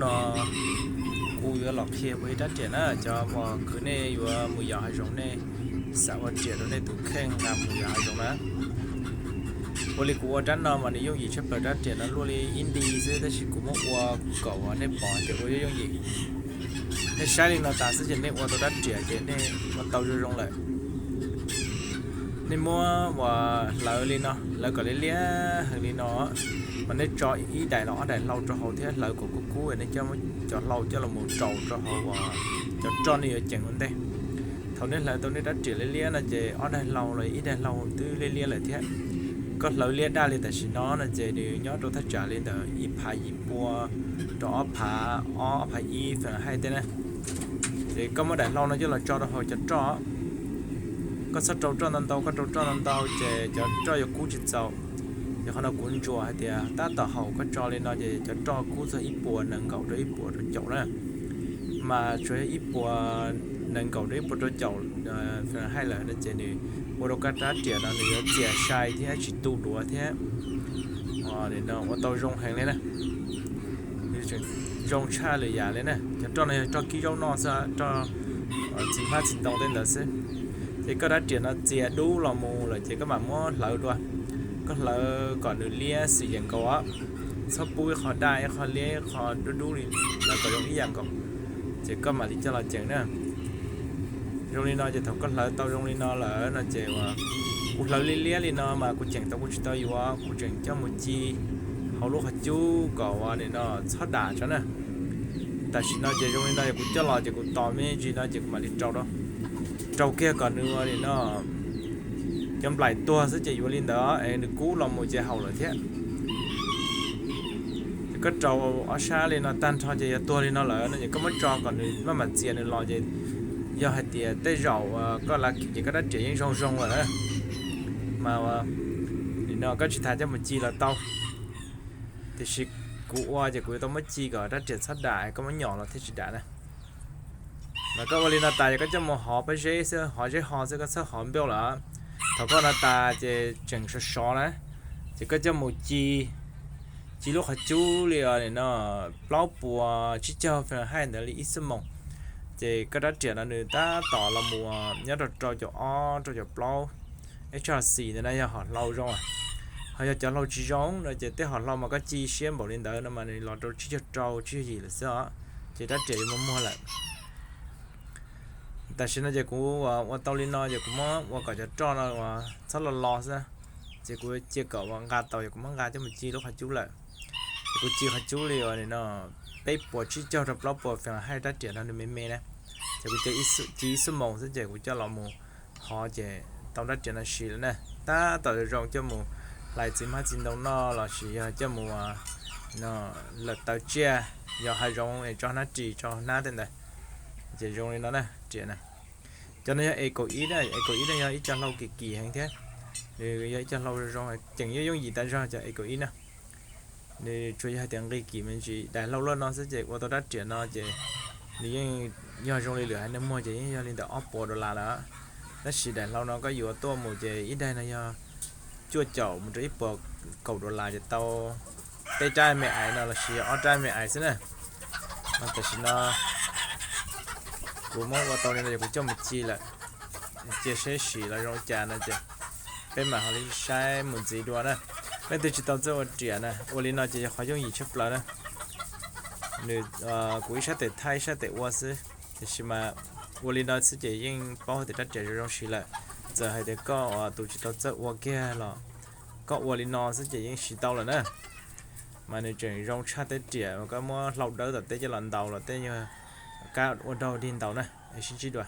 No kuv yuav los qhia ua ib rab riam na, cov uas kwv nej yuav mus yos hav zoov nej xav ua riam rau nej tus kheej nqa mus yos hav zoov na. Ua li kuv ua rab no mas nws yooj yim tshaj plaws, rab riam no luaj li ib nti xwb tab sis kuv muab ua kom uas nej pom tias ua yooj yooj yim. Nej saib li no tas xwb ces nej ua tau rab riam ces nej ua tau zoo zoo lawm. Nej muab uas hlawv li no, hlawv kom liab liab heev li no, mas nej tso ib daim los ob daim hlau rau hauv thiab hlawv kom kub kub, nej coj cov hlau coj los mus rau rau hauv uas cov roj nej yuav ceev ua ntej. Thaum nej hlawv tau nej rab riam liab liab no ces ob daim hlau los ib daim hlau twb liab liab lawm thiab. Koj hlawv liab daj li tam sim no no ces nws nyob rau thaj tsam li ntawm ib phav yim pua rau ob phav, ob phav ib Fahrenheit tej na. Ces koj muab daim hlau no coj los tso rau hauv cov roj. Koj txhob rau roj ntau ntau, koj rau roj ntau ntau ces cov roj yuav kub tsis txaus. Ces qhov no kuv ntsuas hais tias tab tom haum koj tso li no ces cov roj kub txog ib puas nees nkaum rau ib puas rau caum na. Mas tsuas yog ib puas nees nkaum rau ib puas rau caum Fahrenheit lawm no ces nws ua rau koj rab riam no nws yuav txias sai thiab tsis tu duav thiab ua tau zoo heev li na. Nws tseem zoo tshaj lwm yam li na. Cov roj no yog roj kib zaub noj xwb, roj txiv hmab txiv ntoo tej ntawd xwb. Ces koj rab riam no txias dub los mus lawm ces koj mam muab hlawv dua. Koj hlawv kom nws liab xwm yeem nkaus os, txhob pub ib qho daj ib qho liab ib qho dub dub li, hlawv kom zoo ib yam nkaus. Ces koj mam li coj los ceev na. Zoo li no ces thaum koj hlawv tau zoo li no lawm no ces uas kuv hlawv liab liab li no mas kuv ceev tau kuv tsis tau yuav, kuv tseem coj mus ci hauv lub qhov cub kom uas nim no txhob dam tso na. Tam sim no ces zoo li no ces kuv coj los ces kuv tos me ntsis no ces kuv mam li rau rau. Rau kiag kom nws ua nim no cov nplaim tuag xwb ces yuav li ntawd es nws kub los mus ces haum lawm thiab. Ces koj rau ob sab li no tag nrho ces yog tuag li no lawm no ces koj muab tso kom nws maj mam txias nws los ces yog hais tias tej zaum koj la ces koj rab riam yeej zoo zoo lawm na. Mas nim no koj tsis tas coj mus ci los tau, tiam sis kuv ua ces kuv yuav tau muab ci kom rab riam txhob dam, koj muab nyom los thiaj tsis dam na. Mas koj ua li no tas ces koj coj mus hov pob zeb xwb, hov zeb ho xwb, koj txhob hov npauj lawm. Thaum koj no tas ces tseem sov sov na, ces koj coj mus ci, ci lub qhov cub li nim no plaub puas tsib caug Fahrenheit ntawd li ib xuab moos. Ces koj rab riam no nws tab tom los mus nyob rau rau caum ob rau caum plaub Celsius ntawd na, yog hom hlau zoo. Ho yog cov hlau tsis zoo no ces tej hom hlau mas koj ci siab npaum li ntawd no mas nws los rau tsib caug rau tsib caug yim lawm xwb os, ces rab riam yuav muag muag lawm. Tam sim no ces kuv ua tau li no ces kuv muab ua kom cov roj no uas txhob lo lo xwb, ces kuv cia kom uas nqa tau ces kuv muab nqa coj mus ci lub qhov cub lawm. Ces kuv ci qhov cub li uas nim no peb puas tsib caug rau plaub puas Fahrenheit, rab riam no nws me me na. Ces kuv ci ib xuab moos xwb ces kuv coj los mus hov ces tau rab riam no siv lawm na. Tab tom zoo coj mus hlais txiv hmab txiv ntoo noj los sis yog coj mus lawm taws tsiaj, yog hav zoov es tso hnab ris tso hnab tej ntawd. Ces zoo li no na, riam na. Cov no yog E kaum ib na, E kaum ib no yog ib co hlau kim kim heev thiab. Nws yog ib co hlau zoo, ceev yooj yooj yim tas zog cov E kaum ib na. Nws tsuas yog hais tias nqi kim me ntsis, daim hlau loj no xwb ces ua tau rab riam no ces nws yeej yog zoo li lwm haiv neeg muag ces yeej yog li ntawm ob puas dollar lawm. Tab sis daim hlau no koj yuav tuaj mus ces ib daim no yog cuaj caum mus rau ib puas kaum dollar ces tau peb rab me ais no los sis ob rab me ais xwb na. Mas tam sim no kuv muab ua tau li no ces kuv coj mus ci lawm. Cia seb sim los zoo cas no ces peb mam ho li saib mus ntxiv dua na. Leej twg tsis tau txawj ua riam na, ua li no ces yog qhov yooj yim tshaj plaws na. Nws, kuv ib sab tes thaij ib sab tes ua xwb, tiam sis mas ua li no xwb ces yeej paub hais tias rab riam zoo zoo siv lawm. Txawm hais tias koj tus tsis tau txawj ua kiag los koj ua li no xwb ces yeej siv tau lawm na. Mas nws tseem zoo tshaj teb riam uas koj muab hlau dawb tom teb coj los ntaus los tej yog kab ua daug dig ntaus na. Es sib ntsib dua.